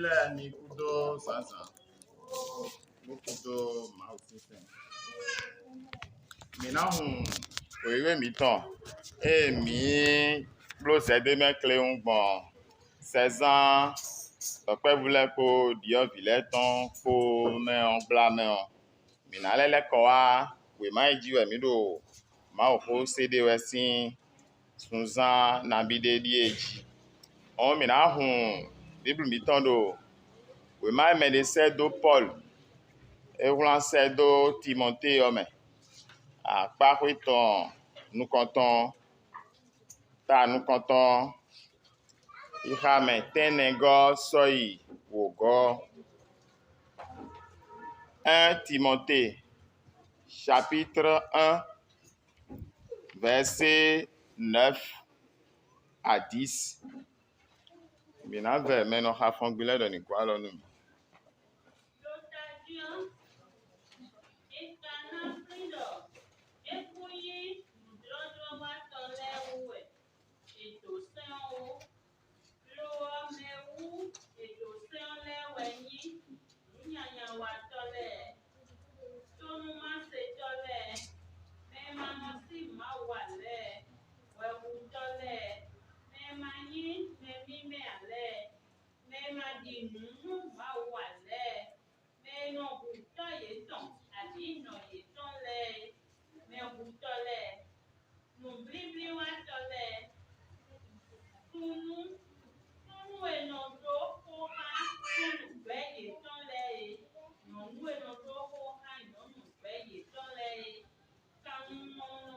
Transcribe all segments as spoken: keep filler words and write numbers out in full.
Bɛ́ mi kúdó zǎnzǎn, bó kúdó Mawu sín sɛn. Mǐ ná hun wěwé mǐtɔn ée mǐ bló zɛdé mɛ kléwún gbɔn sɛzán dɔ̌nkpɛvú lɛ́ɛ kpó ɖyɔ̌vǐ lɛ́ɛ tɔn kpó mɛ ɔ́ gbla mɛ ɔ́, mǐ ná lɛ́ lɛ́ kɔ wá wěma e jí wɛ mǐ ɖo Mawuxó se ɖe wɛ sín sunzán nabí ɖé ɖíe jí. Hɔn mǐ ná hun Bíblu mǐtɔn ɖo wěma e mɛɖé sɛ́ dó Pɔ́lu, é wlán sɛ́ dó Timɔtée ɔ́ mɛ, akpáxwé tɔn nukɔntɔn, ta nukɔntɔn, xixa mɛ tɛ́nnɛgɔ́ sɔ́yi wǒgɔ́. Un Timɔtée, chapitre un, verset neuf à dix. Mǐ ná vɛ mɛ e nɔ xa fɔngbin lɛ́ɛ ɖɔ ní gɔ́ alɔ nú mì. Ɖo tají ɔ́, è ka ná flín ɖɔ é kún nyí nǔjlɔ́jlɔ́watɔ́ lɛ́ɛ wú wɛ è dǒ sɛ́n ɔ́ ó; lo ɔ́, mɛ e wú è dǒ sɛ́n ɔ́ lɛ́ɛ wɛ nyí nǔnyanyawatɔ́ lɛ́ɛ, tónúmasetɔ́ lɛ́ɛ, mɛ e ma nɔ sí Mawu ǎ lɛ́ɛ, hwɛhutɔ́ lɛ́ɛ, mɛ e ma nyí mɛ mímɛ́ ǎ lɛ́ɛ, mɛ e ma ɖi nǔ nú Mawu ǎ lɛ́ɛ, mɛ e nɔ hu tɔ́ yětɔn abǐ nɔ yětɔn lɛ́ɛ é, mɛhutɔ́ lɛ́ɛ, nǔblíblíwatɔ́ lɛ́ɛ, súnnu, súnnu e nɔ ɖó xó xá súnnu gbɛ̌ yětɔn lɛ́ɛ é, nyɔ̌nu e nɔ ɖó xó xá nyɔ̌nu gbɛ̌ yětɔn lɛ́ɛ é, kannumɔnɔ,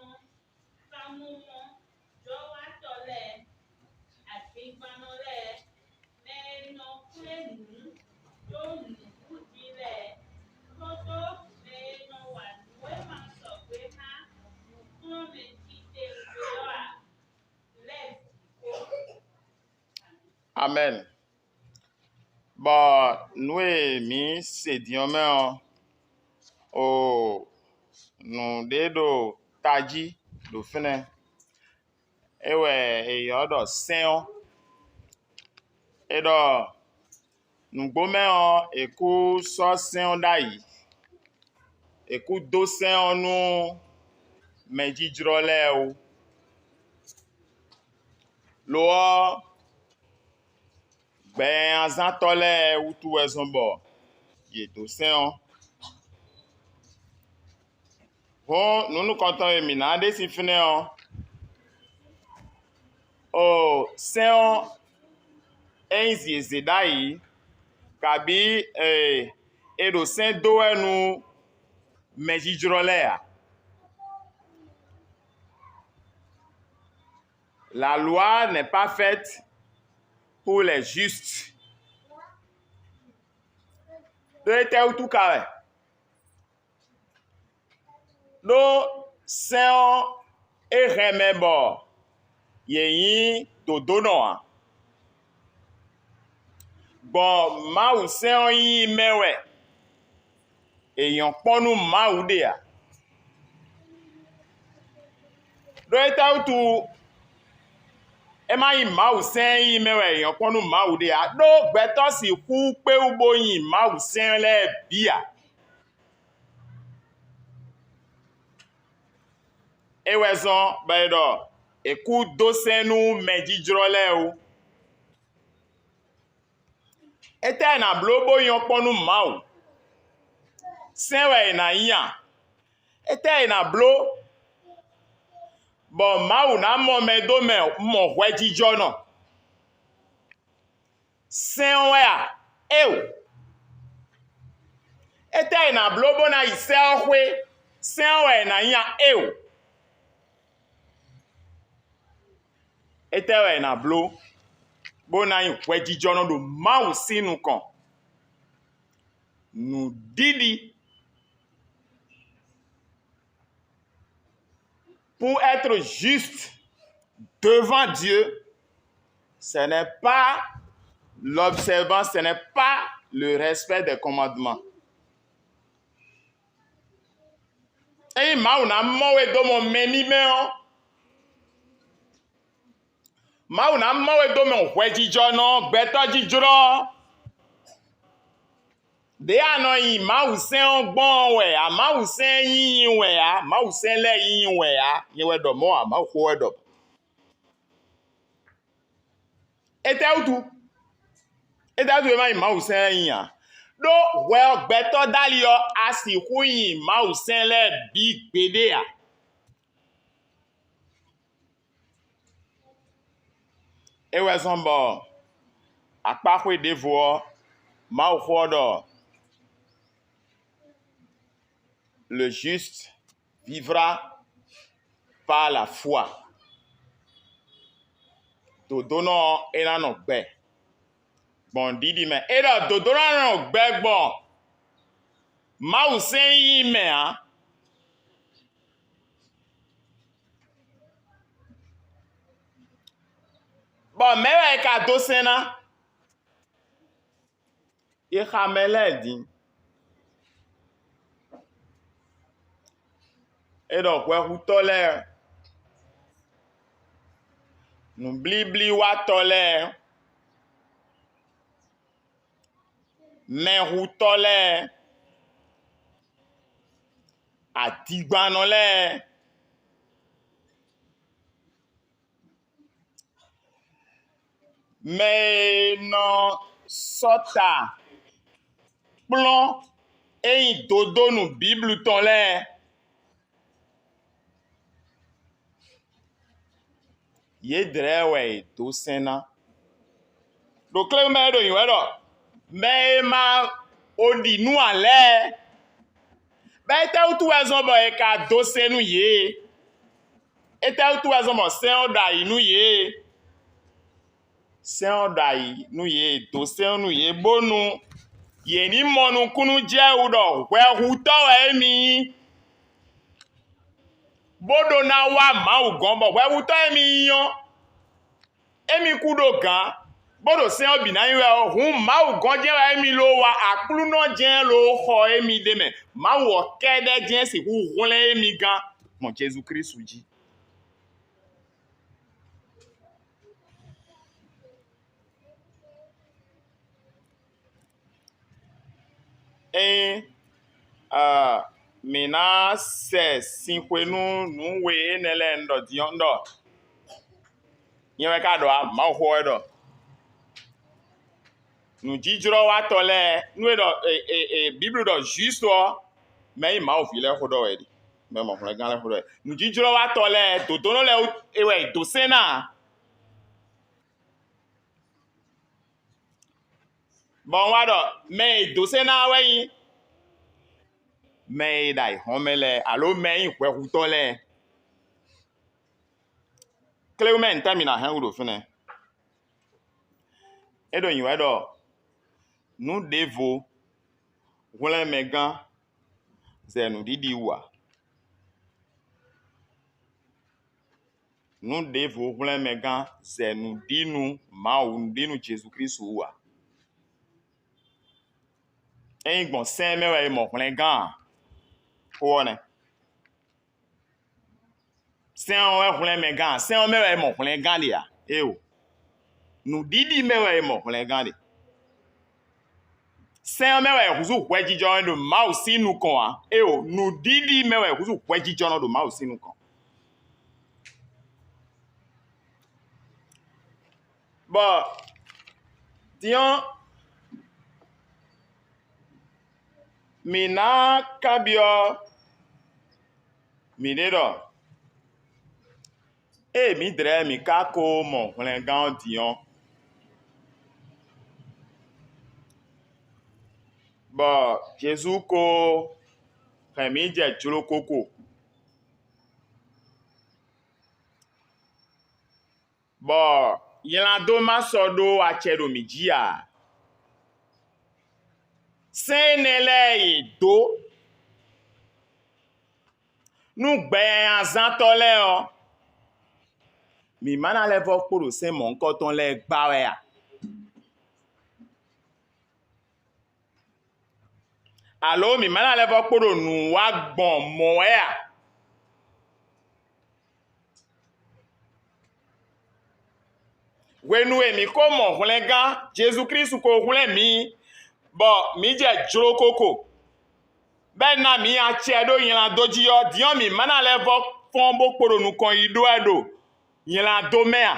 kannumɔ jɔ́watɔ́ lɛ́ɛ, agbigbannɔ lɛ́ɛ, mɛ e nɔ xwlé nǔ dó nǔɖuɖi lɛ́ɛ, kpódó mɛ e nɔ wa nǔ e ma sɔgbe xá nǔkplɔ́nmɛ titewungbe ɔ́ ǎ, lɛ́ɛ bǐ kpó. Amɛn. Bɔ nǔ e mǐ se din ɔ́ mɛ ɔ́, o nǔɖé ɖo tají ɖo fínɛ́. É wɛ è ylɔ́ ɖɔ sɛ́n ɔ́. É ɖɔ nǔgbó mɛ ɔ́, è kú sɔ́ sɛ́n ɔ́ ɖ'ayǐ; è kú dó sɛ́n ɔ́ nú mɛjijlɔ́ lɛ́ɛ ó. Lo ɔ́, gbɛnyanzántɔ́ lɛ́ɛ wútu wɛ zɔ́n bɔ yě dó sɛ́n ɔ́. Hɔn nǔ nukɔntɔn e mǐ ná ɖe sín fínɛ́ ɔ́, o sɛ́n ɔ́, é nyí zǐezé ɖ'ayǐ, kabǐ è ɖo sɛ́n dó wɛ nú mɛjijlɔ́ lɛ́ɛ ǎ. La loi n'est pas faite pour les justes. Ɖó étɛ́ wútu ka wɛ? Ɖó sɛ́n ɔ́, é hɛn mɛ bɔ yě nyí dǒdónɔ ǎ. Gbɔn Mawu sɛ́n ɔ́ nyí mɛ wɛ è nyɔ̌ kpɔ́n nú Mawu ɖe ǎ. Ɖó étɛ́ wútu é ma nyí Mawu sɛ́n e nyí mɛ wɛ è nyɔ̌ kpɔ́n nú Mawu ɖe ǎ? Ɖó gbɛtɔ́ sixú kpé wú bó nyi Mawu sɛ́n lɛ́ɛ bǐ ǎ. É wɛ zɔ́n bɔ è ɖɔ è kú dó sɛ́n nú mɛjijlɔ́ lɛ́ɛ ó. Étɛ́ è nǎ bló bó nyɔ́ kpɔ́n nú Mawu? Sɛ́n wɛ è nǎ nyí a? Étɛ́ è nǎ bló bɔ Mawu ná mɔ mɛ dó mɛ mɔ hwɛjijɔnɔ? Sɛ́n ɔ́ wɛ a? Éeǒ! Étɛ́ è nǎ bló bó ná yi sɛ́ ɔ́ xwé? Sɛ́n ɔ́ wɛ è nǎ nyí a? Éeǒ! Étɛ́ wɛ è nǎ bló bó ná nyí hwɛjijɔnɔ ɖo Mawu sín nukɔn? Nǔɖiɖi. Pour être juste devant Dieu, ce n'est pas l'observance, ce n'est pas le respect des commandements. Ényí Mawu ná mɔ we dó mɔ mɛ mímɛ́ ɔ́, Mawu ná mɔ we dó mɔ hwɛjijɔnɔ, gbɛtɔ́ jijlɔ́, Ɖěe a nɔ nyi Mawusɛ́n ɔ́ gbɔn ɔ́ wɛ ǎ, Mawusɛ́n nyínyí wɛ ǎ, Mawusɛ́n lɛ́ɛ nyínyí wɛ ǎ. Nyɛ wɛ ɖɔ mɔ̌ ǎ, Mawuxó wɛ ɖɔ. Étɛ́wútu? Étɛ́wútu e ma nyí Mawusɛ́n lɛ́ɛ nyí ǎ? Ɖó hwɛ ɔ́ gbɛtɔ́ dali ɔ́, a sixú nyi Mawusɛ́n lɛ́ɛ bǐ gbeɖé ǎ. É wɛ zɔ́n bɔ akpáxwé ɖěvo ɔ́, Mawuxó ɔ́ ɖɔ: "Le juste vivra par la foi." Dǒdónɔ ɔ́, é ná nɔ gbɛ gbɔn ɖiɖi mɛ. É ɖɔ dǒdónɔ ná nɔ gbɛ gbɔn Mawusɛ́n nyínyí mɛ ǎ. Bɔ mɛ̌ wɛ è ka dó sɛn ná? È xa mɛ lɛ́ɛ din. É ɖɔ hwɛhutɔ́ lɛ́ɛ, nǔblíblíwatɔ́ lɛ́ɛ, mɛhutɔ́ lɛ́ɛ, adigbannɔ lɛ́ɛ, mɛ e nɔ sɔ́ ta kplɔ́n e nyí dodónu Biblu tɔn lɛ́ɛ, yědɛɛ wɛ è dǒ sɛn ná. Ɖo kléwú mɛ é ɖo nyǐ wɛ ɖɔ: "Mɛ e ma o ɖi nǔ ǎ lɛ́ɛ, bɔ étɛ́wútu wɛ zɔ́n bɔ è ka dó sɛn nú yě? Étɛ́wútu wɛ zɔ́n bɔ sɛ́n ɔ́ ɖo ayǐ nú yě?" Sɛ́n ɔ́ ɖo ayǐ nú yě, è dǒ sɛ́n ɔ́ nú yě, bónú yě ní mɔ nukúnnú jɛ wú ɖɔ hwɛhutɔ́ wɛ émí nyí, bó ɖó ná wá Mawu gɔ́n, bɔ hwɛhutɔ́ émí nyí ɔ́, émí kú ɖó gǎn, bó ɖo sɛ́n ɔ́ bǐ ná nyí wɛ ɔ́, hǔn Mawu gɔ́n jɛ́n wɛ émí ló wá, Aklúnɔ jɛ́n ló xɔ émí ɖ'é mɛ. Mawu ɔ́ kɛ́ɖɛ́ jɛ́n sixú hwlɛ́n émí gán gbɔn Jezu Klísu jí. Ényí mǐ ná sɛ sin xwe nú nǔ we énɛ́ lɛ́ɛ un ɖɔ din ɔ́, un ɖɔ nyɛ wɛ ka ɖɔ ǎ, Mawuxó wɛ ɖɔ. Nǔjínjlɔ́watɔ́ lɛ́ɛ, nú e ɖɔ e, e, e, Bíblu ɖɔ jwisto ɔ́, mɛ e nyí Mawu ví lɛ́ɛ xó ɖɔ wɛ è ɖe, mɛ mɔ hwlɛngán lɛ́ɛ xó ɖɔ wɛ. Nǔjínjlɔ́watɔ́ lɛ́ɛ, dǒdónɔ lɛ́ɛ é wɛ è dǒ sɛn ná ǎ. Bɔ un wá ɖɔ mɛ e è dǒ sɛn ná ɔ́ wɛ nyí mɛ e ɖo ayǐhɔ́nmɛ lɛ́ɛ, alo mɛ e nyí hwɛhutɔ́ lɛ́ɛ. Kléwúmɛ ntɛ́ mi ná hɛn wú ɖo fínɛ́? É ɖo nyǐ wɛ ɖɔ nǔ ɖěvo hwlɛ́n mɛ gán zɛ nǔɖiɖi wú ǎ. Nǔ ɖěvo hwlɛ́n mɛ gán zɛ nǔɖínu Mawu, nǔɖínu Jezu Klísu wú ǎ. Ényí gbɔn sɛ́n mɛ wɛ è mɔ hwlɛngán ǎ, xó ɔ́ nɛ́. Sɛ́n ɔ́ wɛ hwlɛ́n mɛ gán ǎ, sɛ́n ɔ́ mɛ wɛ è mɔ hwlɛngán ɖe ǎ. Éeǒ, nǔɖiɖi mɛ wɛ è mɔ hwlɛngán ɖe. Sɛ́n ɔ́ mɛ wɛ è húzú hwɛjijɔnɔ ɖo Mawu sín nukɔn ǎ. Éeǒ, nǔɖiɖi mɛ wɛ è húzú hwɛjijɔnɔ ɖo Mawu sín nukɔn. Bɔ din ɔ́, mǐ ná kanbyɔ́ mǐɖée ɖɔ: ée mǐdɛɛ mǐ ka ko mɔ hwlɛngán ɔ́ din ɔ́, bɔ Jezu ko hɛn mǐ jɛ jlokoko, bɔ nylá dó má sɔ́ ɖó acɛ ɖo mǐ jí ǎ. Sɛ́n énɛ́ lɛ́ɛ e è dǒ nú gbɛ nyanyazán tɔn lɛ́ɛ ɔ́, mǐ ma ná lɛ́ vɔ́ kpo ɖo sɛ́n mɔ̌hunkɔtɔn lɛ́ɛ gbá wɛ a? Alo mǐ ma ná lɛ́ vɔ́ kpo ɖo nǔ wa gbɔn mɔ̌ wɛ a? Hwenu e mǐ ko mɔ hwlɛngán, Jezu Klísu ko hwlɛ́n mǐ, bɔ mǐ jɛ jló koko, bɔ é ná mǐ acɛ ɖó nylá dó jí ɔ́, din ɔ́, mǐ má ná lɛ́ vɔ́ fɔ́n bó kpo ɖo nukɔn yi ɖó wɛ ɖo nylá dó mɛ a?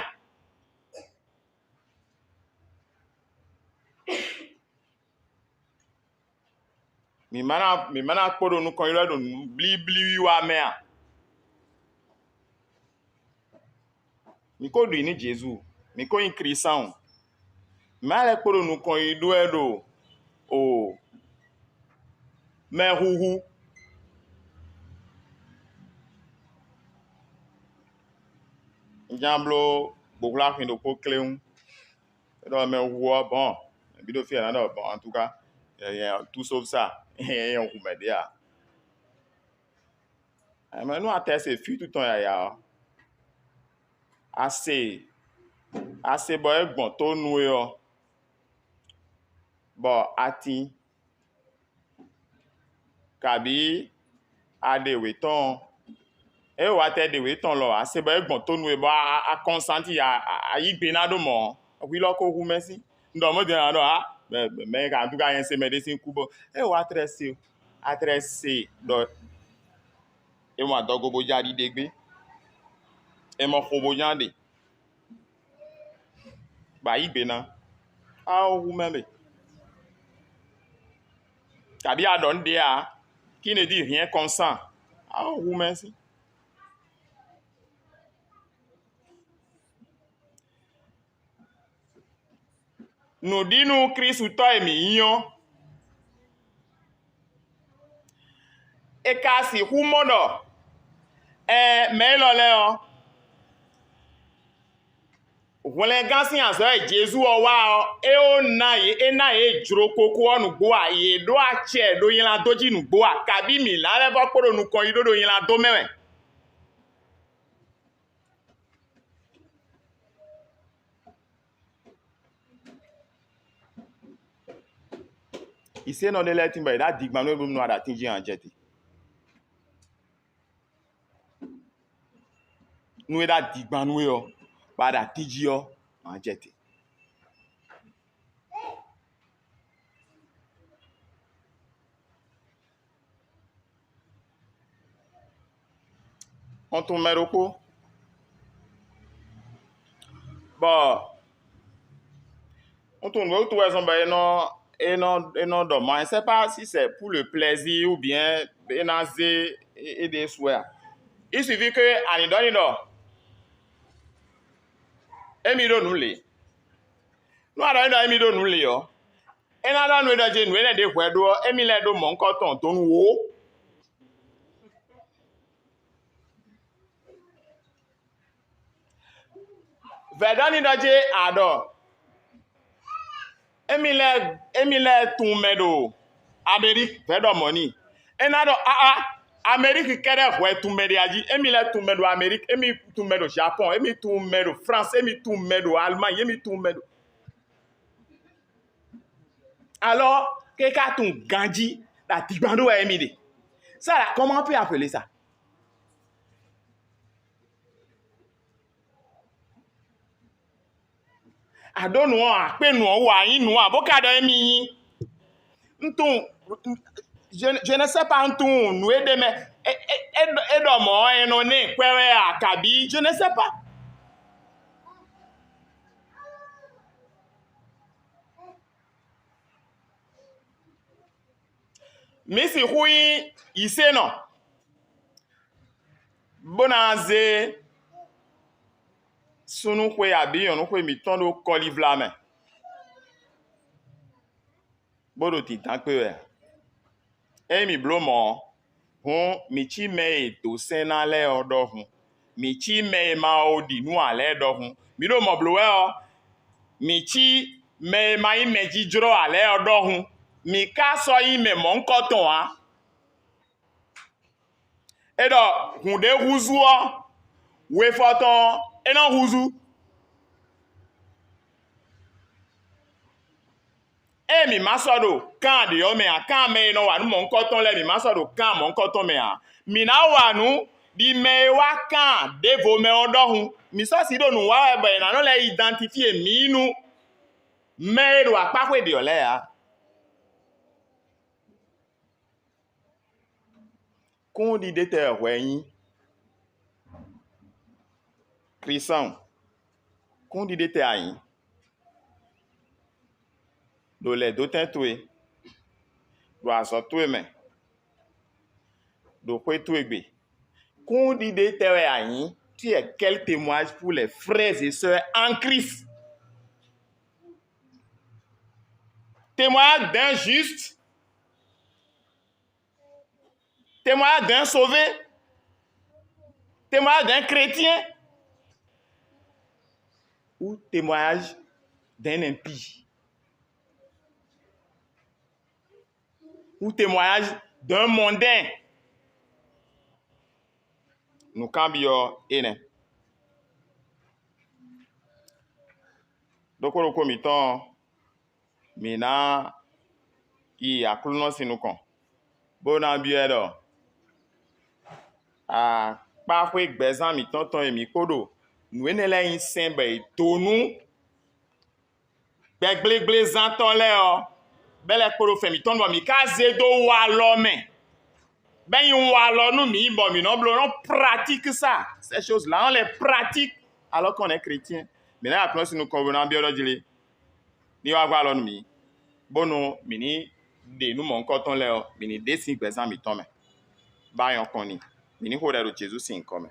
Mǐ má ná mǐ má ná kpo ɖo nukɔn yi ɖó wɛ ɖo nǔ blíblí wiwa mɛ a? Mǐ ko ɖu nǔ nú Jezu, mǐ ko nyí Klísáɔn. Mǐ má lɛ́ kpo ɖo nukɔn yi ɖó wɛ ɖo o mɛhuhu. Un ján bló gbohláxin ɖokpó kléwún. É ɖɔ mɛhuhu ɔ́ bɔn, bǐ ɖo fí ɛ ná ɖɔ bɔn, en tout cas, tout sauf ça, é nyɔ́ hu mɛ ɖě ǎ. Mɛ nú a tɛ se fítu tɔn yaya ɔ́, a se a se bɔ é gbɔn tó nú we ɔ́, bɔ a tín, kabǐ a ɖe wě tɔn ɔ́, é wa tɛ ɖe wě tɔn lɔ, a se bɔ é gbɔn tó nú we bɔ a kɔnsanti a yí gbe ná ɖó mɔ̌ ɔ́, hwi lɔ ko hu mɛ sín. Un ɖɔ mɔ̌ din ɔ́, a ɖɔ a mɛ ka ntúka nyɛ se mɛ ɖé sín kú bɔ é wa tlɛ se a tlɛ se ɖɔ é mɔ adɔgo bó já ɖiɖe gbé, é mɔ xo bó já ɖe, bɔ a yí gbe ná. A hu mɛ mɛ, kabǐ a ɖɔ nǔɖé ǎ, qui ne dit rien consent, a hu mɛ sín. Nǔɖínú Klísutɔ́ e mǐ nyí ɔ́, è ka sixú mɔ ɖɔ ɛɛ mɛ élɔ́ lɛ́ɛ ɔ́, hwlɛngán sín azɔ̌ e Jezu ɔ́ wa ɔ́, é ó ná yě é ná yě jló kókó ɔ́ nǔgbó a? Yě ɖó acɛ ɖo nylá dó jí nǔgbó a? Kabí mǐ ná lɛ́ vɔ́ kpo ɖo nukɔn yi ɖó ɖo nylá dó mɛ wɛ? Isénɔ ɖé lɛ́ɛ tín bɔ yě ɖo adigbannú e bó nɔ aɖatín jí hǎn jɛ te. Nú é ɖo adigbannú e ɔ́, bɔ aɖatín jí ɔ́, hǎn jɛ te. Xɔntunmɛ ɖokpó, bɔ un tunwun nǔ e wútu wɛ zɔn bɔ é nɔ é nɔ é nɔ ɖɔ mɔ̌, je ne sais pas si c'est pour le plaisir ou bien é ná zé é ɖésú wɛ a? Il suffit que a ní ɖɔ n'i ɖɔ émí ɖó nǔ lě. Nú a ɖɔ n'i ɖɔ émí ɖó nǔ lě ɔ́, é ná ɖɔ nú we ɖɔ jí nǔ énɛ́ ɖě hwɛ ɖó ɔ́, émí lɛ́ ɖó mɔ̌hunkɔtɔn donu wǒ. Vɛ̌ ɖɔ n'i ɖɔ jí a ɖɔ émí lɛ́ émí lɛ́ tunwun mɛ ɖo Amérique, vɛ̌ ɖɔ mɔ̌ n'i. É ná ɖɔ áá, Amérique kɛ́ɖɛ́ hwɛ tunwun mɛ ɖe a jí? Émí lɛ́ tunwun mɛ ɖo Amérique, émí tunwun mɛ ɖo Japon, émí tunwun mɛ ɖo France, émí tunwun mɛ ɖo Allemagne, émí tunwun mɛ ɖo Alors, ké ká tunwun ganjí ɖo adǐgban ɖó wɛ émí ɖe. Ça là, comment on peut appeler ça? A ɖó nǔ ɔ́, a kpé nǔ ɔ́ wú, a nyí nǔ ǎ, bó ka ɖɔ émí nyí. Un tunwun, je, je ne sais pas, un tunwun nǔ e ɖ'é mɛ, é, é, é, é ɖɔ mɔ̌ ɔ́, è nɔ ná ɛ kwɛ́ wɛ a, kabǐ je ne sais pas. Mǐ sixú nyí yǐsénɔ, bó ná zé súnnuxwe abǐ nyɔ̌nuxwe mǐtɔn ɖó kɔlivla mɛ, bó ɖo dǐndán kpé wɛ ǎ. Ényí mǐ bló mɔ̌ ɔ́, hǔn mǐ cí mɛ e è dǒ sɛ́n ná lɛ́ɛ ɔ́ ɖɔhun; mǐ cí mɛ e ma o ɖi nǔ ǎ lɛ́ɛ ɖɔhun. Mǐ ɖo mɔ̌ bló wɛ ɔ́, mǐ cí mɛ e ma nyí mɛjijlɔ́ ǎ lɛ́ɛ ɔ́ ɖɔhun; mǐ ka sɔ́ nyí mɛ mɔ̌hunkɔtɔn ǎ. É ɖɔ hǔn ɖé húzú ɔ́, wefɔ tɔn ɔ́, é nɔ húzú. Ée mǐ ma sɔ́ ɖo kan ɖě ɔ́ mɛ ǎ, kan mɛ e nɔ wa nǔ mɔ̌hunkɔtɔn lɛ́ɛ, mǐ ma sɔ́ ɖo kan mɔ̌hunkɔtɔn mɛ ǎ. Mǐ ná wa nǔ ɖi mɛ e wá kan ɖěvo mɛ ɔ́ ɖɔhun. Mǐ sɔ́ sǐ ɖo nǔ wa wɛ bɔ è nǎ nɔ lɛ́ idantifíe mǐ nú mɛ e ɖo akpáxwé ɖě ɔ́ lɛ́ɛ ǎ. Kúnnuɖiɖe tɛ wɛ hwɛ nyí? Klísanwun, kúnnuɖiɖe tɛ a nyǐ? Ɖo lɛ̌dótɛn towe, ɖo azɔ̌ towe mɛ, ɖo xwé towe gbe, kúnnuɖiɖe tɛ wɛ a nyǐ? Tu es quel témoignage pour les frères et sœurs en Christ? Témoignage d'un juste, témoignage d'un sauvé, témoignage d'un chrétien ou témoignage d'un impie ou témoignage d'un mondain? Nǔkanbyɔ́ énɛ́. Ɖokpó ɖokpó mǐtɔn ɔ́, mǐ ná yi Aklúnɔ sín nukɔn, bó ná byɔ́ ɛ ɖɔ akpáxwé gbɛzán mǐtɔn tɔn e mǐ kpo ɖo nǔ énɛ́ lɛ́ɛ nyi sɛn bɔ è dǒ nú gbɛgblégblézántɔ́ lɛ́ɛ ɔ́, bɛ́ lɛ́ kpo ɖo fɛn mǐtɔn nu bɔ mǐ ka zé dó walɔ mɛ, bɛ́ nyi walɔ nú mǐ bɔ mǐ nɔ bló nɔ pratík sa. Ces choses là, on les pratique alors qu'on est chrétien. Mǐ ná yi Aklúnɔ sín nukɔn bó ná byɔ́ ɖɔ jí lé, ní wá gɔ́ alɔ nú mǐ, bónú mǐ ní ɖe nǔ mɔ̌hunkɔtɔn lɛ́ɛ ɔ́, mǐ ní ɖe sín gbɛzán mǐtɔn mɛ, bá nyɔ́ kɔn n'i. Mǐ ní xo ɖɛ ɖo Jezu sín nyǐkɔ mɛ.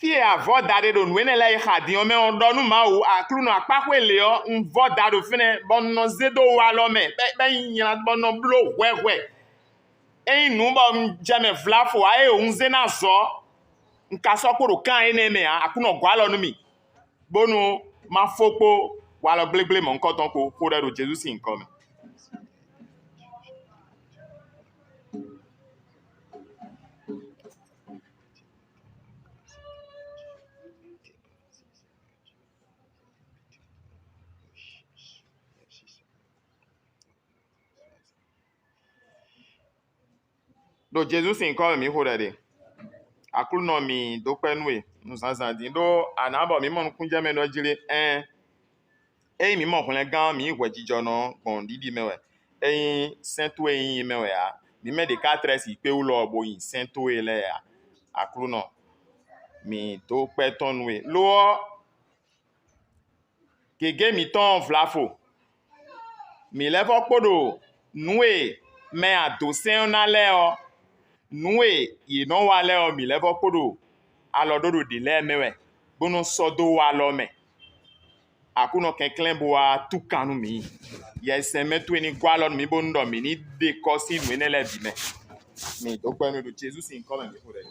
Fí e avɔ̌ da ɖe ɖo nǔ énɛ́ lɛ́ɛ e xa din ɔ́ mɛ ɔ́, ɖɔ nú Mawu, Aklúnɔ akpáxwé lě ɔ́, un vɔ́ da ɖo fínɛ́, bɔ un nɔ zé dó walɔ mɛ, bɔ é nyí nylá, bɔ un nɔ bló hwɛhwɛ. Ényí nǔ bɔ un jɛ mɛ vlafo ǎ, ée un zé ná azɔ̌, un ka sɔ́ kpo ɖo kan énɛ́ mɛ ǎ. Aklúnɔ gɔ́ alɔ nú mì, bónú má fó kpó walɔ gblégblé mɔ̌hunkɔtɔn kpó. Xo ɖɛ ɖo Jezu sín nyǐkɔ mɛ. Ɖo Jezu sín nyǐkɔ mɛ mǐ xo ɖɛ ɖe. Aklúnɔ mǐ dó kpɛ́ nú we nú zǎnzǎn dín, ɖó a nǎ bɔ mǐ mɔ nukúnjɛmɛ ɖɔ jí lé? Ɛɛn, ényí mǐ mɔ hwlɛngán, mǐ nyí hwɛjijɔnɔ gbɔn nǔɖiɖi mɛ wɛ. Ényí sɛ́n towe nyí mɛ wɛ ǎ, mǐ mɛ ɖě ka tlɛ sixú kpé wú lɔ bo nyi sɛ́n towe lɛ́ɛ ǎ. Aklúnɔ, mǐ dó kpɛ́ tɔn nú we. Lo ɔ́, gěgé mǐtɔn vlafo, mǐ lɛ́ vɔ́ kpo ɖo nǔ e mɛ adǒsɛ́n ɔ́ ná lɛ́ɛ ɔ́, nǔ e yě nɔ wa lɛ́ɛ ɔ́, mǐ lɛ́ vɔ́ kpo ɖo alɔ ɖó ɖo ɖě lɛ́ɛ mɛ wɛ, bó nɔ́ sɔ́ dó wá alɔ mɛ. Aklúnɔ kɛnklɛ́n bó wá tú kan nú mǐ. Yɛsɛn mɛ towe ní gɔ́ alɔ nú mǐ, bónú ɖɔ mǐ ní ɖe kɔ́ sín nǔ énɛ́ lɛ́ɛ bǐ mɛ. Mǐ dó kpɛ́ nú Jezu sín nyǐkɔ mɛ mǐ xo ɖɛ.